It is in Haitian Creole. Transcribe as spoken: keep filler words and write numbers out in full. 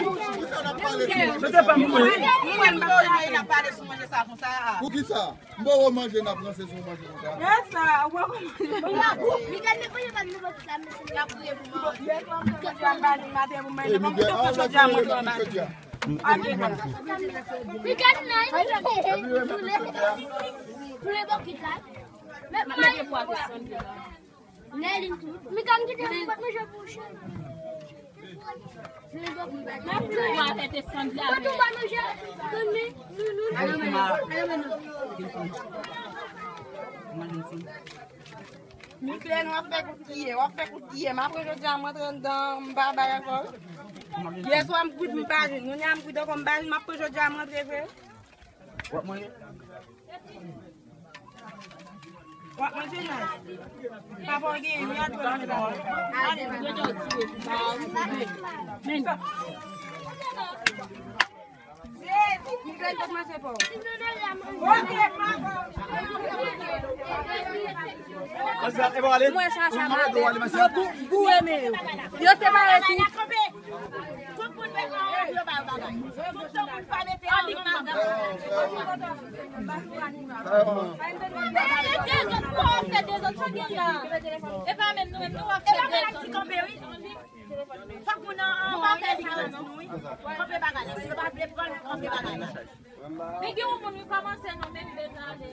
Poukisa n ap pale sou manje sa konsa? Poukisa? M poko manje, n ap ranse sou manje konsa. E sa, ou poko manje. Miguel, ne konye pa nou bòt la, mesye. N ap priye pou mwen. Miguel, an, mwen se yon chodi a. Miguel, nan, pou le bòkit la. Men, men, Miguel, kite yon bòt manje pou chen. Miguel, w ap fè kout kiye, w ap fè kout kiye. M ap pran jodi a, m antre anndan, m pa bay ankò. Yè swa m kwit, m pa jwenn. Kounye a m kwit ankò, m pa jwenn, m ap pran jodi a, m antre vre. W ap manje? W ap manje nan. Papa w genyen, li a dwe manje papa. Mwen sa, sa maten. Yo bou-, boure men yo. Yo separe tou. Tout moun mete anlè pou yo ba yo bagay. Tout moun pa mete anlè. E dezòd, pou w ap fè dezòd, sa w gen la? E pa menm nou menm, nou w ap fè dezòd. Fòk moun an, an pa fè sa nan nou, wi. Kanpe bagay la. Si yo pa vle pran l, kanpe bagay la. Men gen yon moun, wi, kòmanse non, men li bezwen ale.